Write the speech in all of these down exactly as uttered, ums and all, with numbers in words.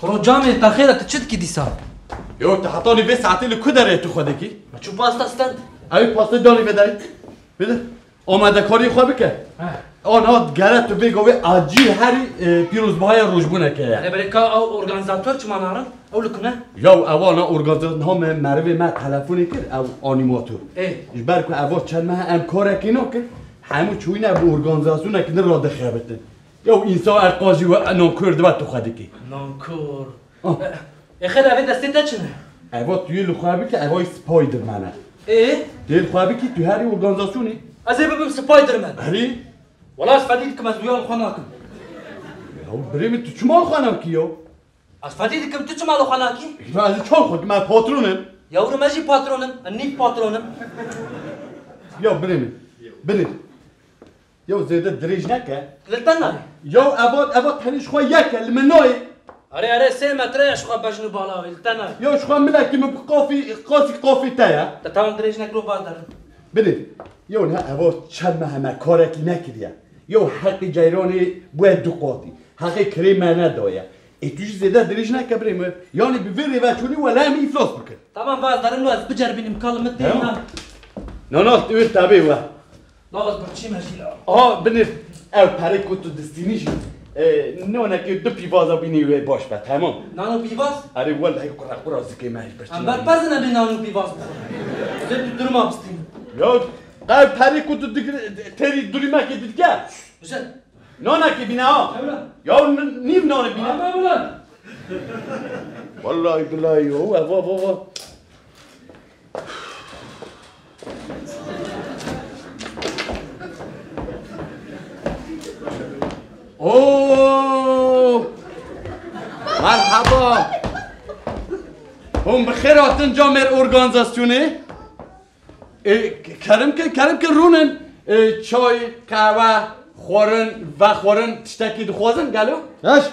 Kuro Camê, te xêr e, tu çi dikî dîsa? Yo, tu hetanî vê saetê li ku derê tu xwe dikî? Me çû pasta stend. Ew pastayê danî vê derê. Bide. Amadekariyê xwe bike. He. Ana gere tu vê gavê acî herî, e, pîrozbahiya rojbûneke ye. Lê berê ka ew organîzator çima narin? Ew li ku ne? Ya ewana organîzator, niha me merivê me telefonê kir, ew anîmator. Ê. Ji ber ku eva çend meh em karekê nakin, hemû çûyîne bi organîzasyonekî din re dixebitin. Ew însan eqal jî we nankor dibe tu xwe dikî. Nankor. Ah. E, e, xêr, evê destê te çi ne? Eva tu yê li xwe bikî, eva Spiderman e. Ê? Tu yê li xwe bikî, tu herî organîzasyonê. Ez ê bibim Spiderman. Herî? Wela ez fedî dikim, ez duya li xwe nakim. Ya birê min, tu çima li xwe nakî ya? Ez fedî dikim, tu çima li xwe nakî? Ya ez çawa xwe dikim, ez patron im. Ya wilo, ez jî patron im, ez nîv patron im. Ya birê min, birê. Ya zêde dirêj neke. Li te nayê. Ya eva, eva tenê ji xwe yek e, li min nayê. Erê, erê, sê metre ye ji xwe bejn û bala wê, li te nayê. Ya ji xwe milekî min bi qafî, qasî qafî te ye. Te tamam dirêj nekiro, baz derin. Binê, ya niha eva çend meh me karekî nekiriye. Ya heqê ceyranê bûye du qatî. Heqê kirê me nedaye. Ê tu jî zêde dirêj neke birê min. Yanî bi vê rêveçûnî wela em îflas bikin. Tamam, baz derin, ez biceribînim, kalime tê. Tamam. Na, na, tu wê tabê we. Lawaz birçî me jî la. Aha, binêr, ew perê ku tu distînî jî, e, nonekê du pîvaza bînî wê baş be, tamam. Nano pîvaz? Erê, wellehî qura qura zikê me hîç birçî. Em berpezin em ê nano pîvaz bixwin. Zê tu durma bistînî. Ya, ew perê ku tu digir-, têrî durîmekê didike. Bize. Nonekê bîne ha. Ewla. Ya, n-, nîv nonê bîne. Ama ulan. Wellahî bilahî, o, eva, eva, eva. Oo! Merhaba. Hûn bi xêr hatin camêr organîzasyonê. E, kerem ke, kerem ke rûnin. E, çay, qehwe, xwarin, vexwarin, tiştekî dixwazin gelo? Eş.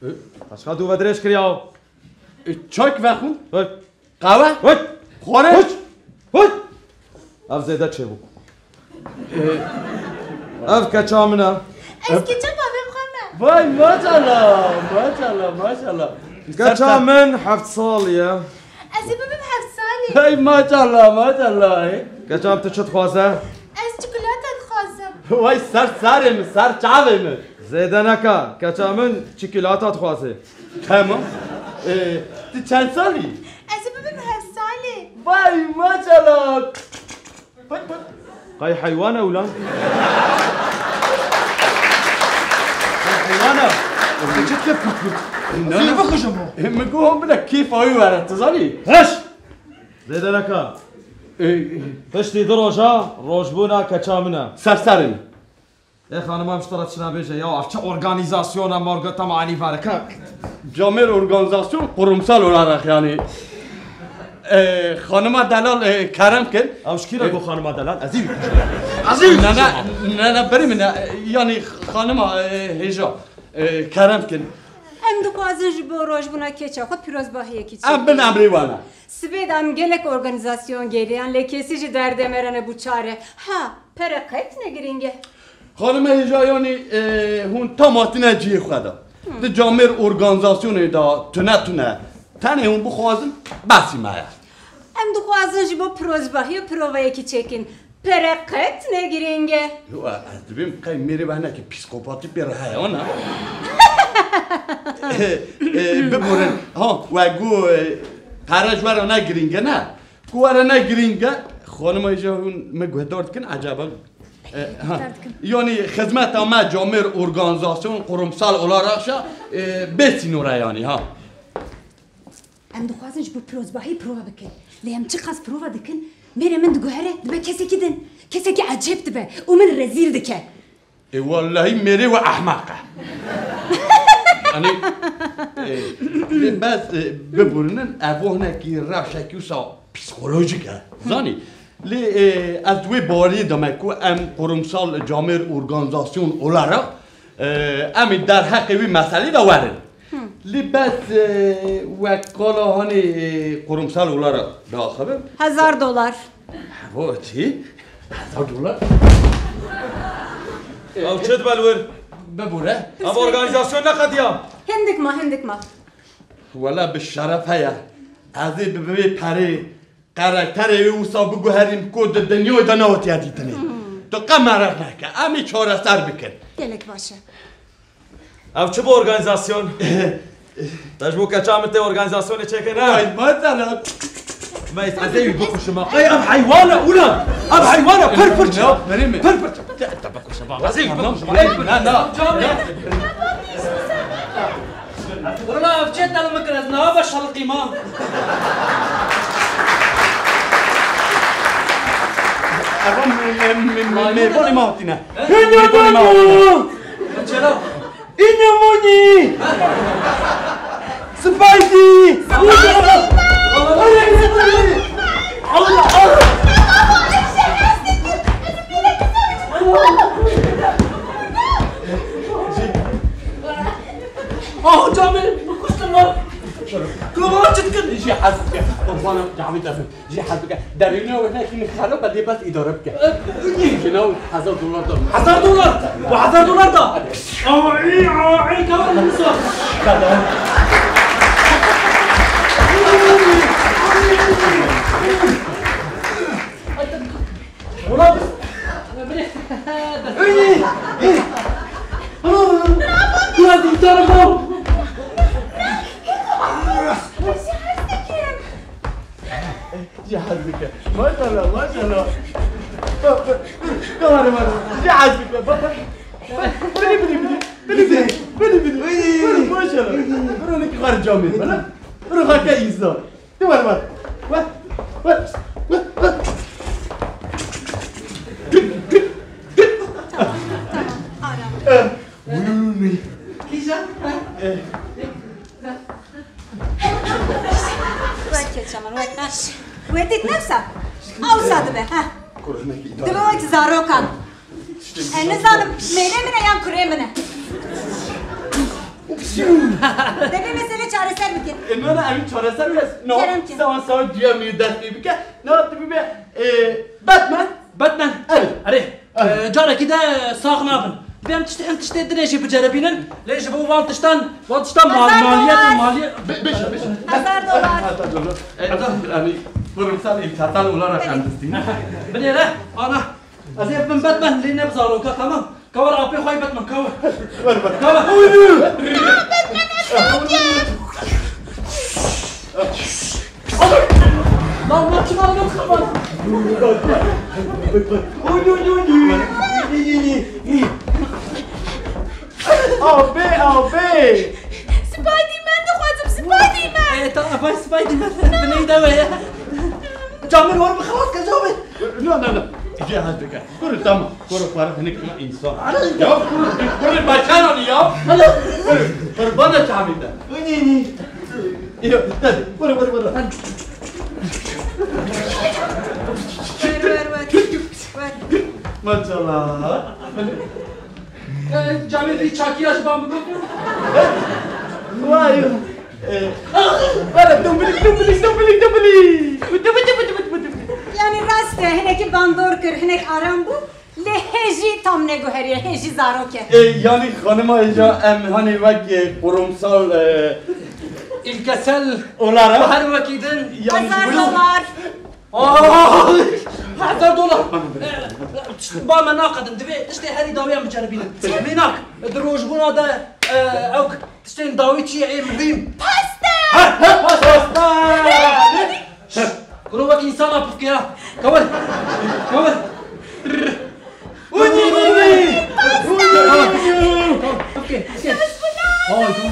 E? Başka dû ve dirêj kiriya. E, çayk vexwin? Hıt. Qehwe? Hıt. Xwarin? Hıt. Hıt. Ev zêde çêbû. E, ev keça min e. Ez keça bavê xwe me. Vay, maşallah, maşallah, maşallah. Keça min heft salî ye. Ez ê bibim heft salî. Hey, maşallah, maşallah, hey. Keça min, tu çi dixwaze? Ez çikolata dixwazim. Vay, ser serê min, ser çavê min. Zêde neke, keça min çikolata dixwaze. Tamam. Ee, tu çend salî? Ez ê bibim heft salî. Vay, maşallah. Pıt pıt. Qey heywan e ulan. Qey heywan e. Çi dike pıt pıt? Zî bixujim o. E, min got bile kêfa wî were, tu zanî? Heş! Zêde neke. E, piştî du roja rojbûna keça min e. Ser serê min. E, xanima, em ji te re çi nabêje? Ya, ev çi organîzasyona morgeta manî varika? Camêr organîzasyon kurumsal olarak yani. E, xanima delal, e, kerem kin. Ew ji kî re got xanima delal? Ez ê wî kujim. Ez ê wî kujim. Ne, ne, ne, ne, berê min, e, yani xanima, e, hêja, e, kerem kin. Em dixwazin ji bo rojbûna keça xwe pîrozbahiyekî çêkin. Em bin emrê we ne. Sibê de em gelek organîzasyon geriyan, lê kesî ji derdê me re nebû çare. Ha, pere qet ne girîng e. Xanime hêja, yanî, e, hûn tam hatine cihê xwe de. Hı. Di camêr organîzasyonê de tune tune tenê hûn bixwazin, besî me ye. Em dixwazin ji bo pirozbahiyê provayekî çêkin. Pere qet ne girîng e. Yo, ez dibêm qey mêrê we hinekî psîkopatî pê re heye, ana? E, e, biborin. Ha, we got, e, pere ji we re ne girîng e, ne? Ku we re ne girîng e, xanima hêja hûn min guhdar dikin, ecaba. E, ha. Guhdar dikim. Yanî xizmeta me camêr organîzasyon kurumsal olarak şa, e, bê sînor e yanî, ha. Em dixwazin ji bo pirozbahî prova bikin. Lê em çiqas prova dikin, mêrê min diguhere, dibe kesekî din. Kesekî ecêb dibe û min rezîl dike. E, wellahî mêrê we ehmeq e. Yanî, e, lê bes, e, biborînin, ev hinekî rewşekî wisa psîkolojîk e. Zanî? Lê, e, ez di wê baweriyê de me ku em kurumsal camêr organîzasyon olarak, e, em ê derheqê wî meselê de werin. Hı. Lê bes, e, wek qala hanê, e, kurumsal olarak daxivim. Hezar dolar. Heva çi? Hezar dolar? Ew çi dibe li wir? Bibûre. Ev organîzasyon ne qediya? Hindik ma, hindik ma. Wela bi şeref heye. Ez ê bi vê perê karakterê wê wisa biguherîm ku di dinyayê de nehatıya dîtinê. Tu qe meraq neke. Em ê çareser bikin. Gelek baş e. Ev çi bu organizasyon? Te ji bo keça min tê organizasyonê çêkir, ne? Ay, mesela. Meyt, ez ê wî bikuşim, ha. Ay, ev heywan e, ulan! Ev heywan e, pir pir çi? Ya, vereyim mi? Pir pir çi? Te, te bikuşim, ha. Ez ê wî bikuşim, ha. Ey, na, na. Wala, ev çê te li min kir, ez niha be şelikî ma. Ev me, me, me, me, me, mêvanê me hatîne. Mêvanê me hatîne. Çera? Îne monî! Spidey! Allah, Allah! Ah, camê, bikuştin lan. Kıvama çıtkın. Jî hez dike. Qurbana camî te bin. Jî hez bike. Derîne wê nekî min xelo be lê bes îdare bike. Jî nav hezar dolar da. Hezar dolar? Bu hezar dolar da. Ay, ay, ay, tamam, Musa. Ulan. Ulan, kurtarın lan. Jî hez dike. Maşallah, maşallah. Bak, bak. Var, var. Jî hez dike. Bak, bak. Bili, bili, bili. Bili, bili. Bili, bili. Uy. Bili, maşallah. Bili, ne kadar cami. Bana. Bili, hakka insan. Dur, var, var. Var. Var. Var. Var. Tamam, tamam. Aram. Eh, uy, uy, uy. Kîjan? Eh. Wek keçe min, wek. Ha. Wê dît nefsa. Awsa dibe, ha. Dibe wek zarokan. E, nizanim, mêlê min e yan kurê min e. Dibê mesele çareser bikin. E, na, na, em çareser bike. No, kerem ki. Sawa, sawa, duya min dest pê bike. No, tu bibe, e, Batman. Batman. Evet. Erê. Ay. E, carekî de sax nabin. Divê em tiştê, em tiştê dinê jî biceribînin. Lê ji bo van tiştan, van tiştan mal-, Hezar maliyet, dolar. Maliyet. Be-, beş, beş. Hezar dolar. Hezar dolar. E, hezar. Yani, kurumsal imtiyazlar olarak hem distine. Binêre, ana. Ez ê bim Batman, lê ne bi zaroka, tamam. Kawar apê xwe Batman, kawar. Ver, ver. Kawar. Lan, lan, çıkar, lan, çıkar. Oy, oy, oy, oy. Abê, abê. Spiderman dixwazim, Spiderman. E, ta, vay, Spiderman. Bineyda we ya. Camir, war bi xelas ke, camir. No, no, no. Jê hez dike. Kuru, tamam. Kuru, para hinek ma insan. Ya, kuru, kuru, başaran ya. Kuru, kuru, bana çamî de. Yo, hadi, vur, vur, vur. Ver, ver, ver. Ver. Maşallah. Ee, Cemil Bey, çakiyaş bambı. Vay. Ee, valla dumbili, dumbili, dumbili, dumbili. Dumbili, dumbili, dumbili, dumbili. Yani rast e, hinekî bandor kir, hinek aram bû. Lê hê jî tam neguheriye, hê jî zarok e. E, yani xanima hêja em hani wek, e, kurumsal, e, ilkesel olarak her wekî din. Yani hezar dolar. Ay! Hezar dolar. E, tişt ba me naqedin. Divê tiştê herî dawî em biceribînin. Mînak, di rojbûna de, e, ew tiştên dawî çi ye ê muhîm? Pasta! He, he, pasta! Kuro wek însana pifke ya. Kawir. Kawir. Uy, uy, uy, uy. Pifke, pifke. Ay, tamam.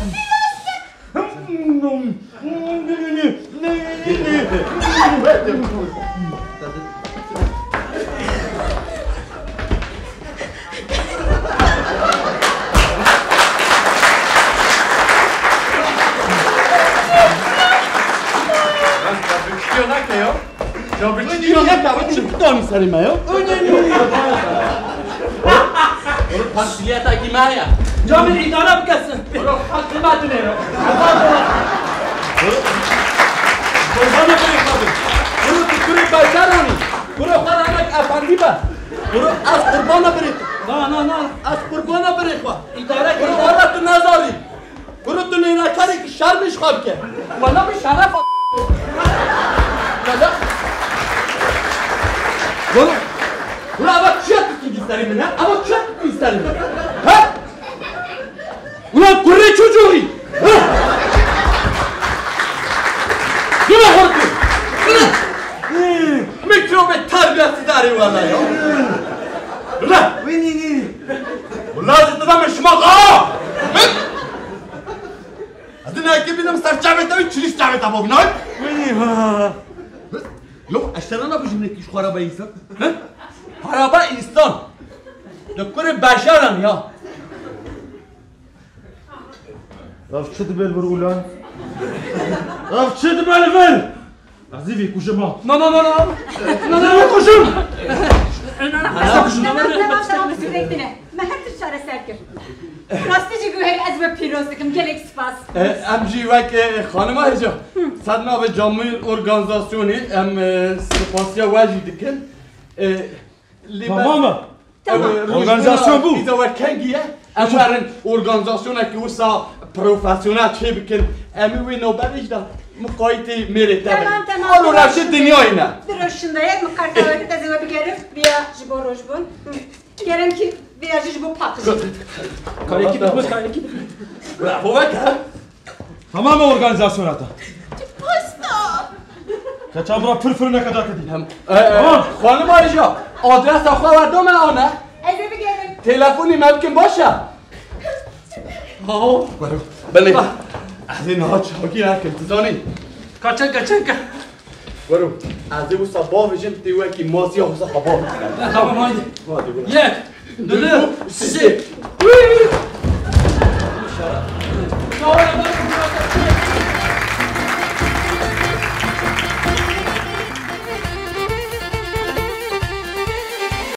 Ya, bir şey yok ya. Ya, bir şey yok ya. Çıktı onun sarıma ya. Öyle mi? Oğlum, pantiliyata kim ya? Camir idare bikesin. Oğlum, kalk, ne madde ne ya? Oğlum, kurbana bırakmadım. Oğlum, tu kuru başar onu. Kuru para anak efendi be. Kuru az kurbana bırak. Na, na, na. Az kurbana bırak. İdare et. Kuru valla tu nazari. Kuro tu nênakarê ki şermê ji xwe bike. Wala bi şeref a-, Wala. Wala ava çiya tu tî serê min, ha? Ava çiya tu tî serê min? Ha? Ulan kurê çocuğu! Ha? Dura hortu! Mikrobe terbiyesiz darê wala ya. Dura! Wî nî nî. Wala zitida min şima qa! Ez ê nekê bînim ser çavê te û çilîş çavê te bobînin. Wî ha. Yo, ez şerana bijimlekî ji xwe re be însan. He? Para be însan. De kurê beşeran ya. Ev çi dibe li vir ulan? Ev çi dibe li vir? Ez ê vê kujim ha. Na, na, na, na. Na, na, na. Vê kujim. Tamam, tamam, tamam, siz bekleyin. Me her tür çareser kir. Rastî jî guherî ez we pîroz dikim. Gelek spas. E, em jî wek, e, xanima hêja. Ser navê Camîl Organîzasyonê em, e, spasiya we jî dikin. E, lê Tamam me. Tamam. Ew, e, Organîzasyon bû. Îza we kengî ye? Em werin organîzasyonekî wisa profesyonel çê bikin. Em ê wê navberê jî de miqayîtê mêrê te bin. Tamam, tamam. Alo, rewşê dinyayê ne. Di roj şindaye, min qerta we dide, ez ê we bigerim, viya ji bo rojbûn. Hı. Kerem ki, viya jî ji bo paqijî. Karekî bitmez, karekî bitmez. Bravo, bak ha. Tamam mı organizasyona ta? Pasta. Keçan bura pir pir ne kadar dedi. Hem, e, e, Tamam. Xanim Ayşe, adresa xwe ver do me ana. Ez ê bigerim. Telefonî me bikin baş e. Haw. Belê. Ez ê niha çavkî nekim, tu zanî. Kaçenka, çenka. Wero, ez ê wisa bavêjim, tê wekî masiya wisa xwe bavêjim. Tamam, haydi. Hadi, wero. Yek, du, sisê.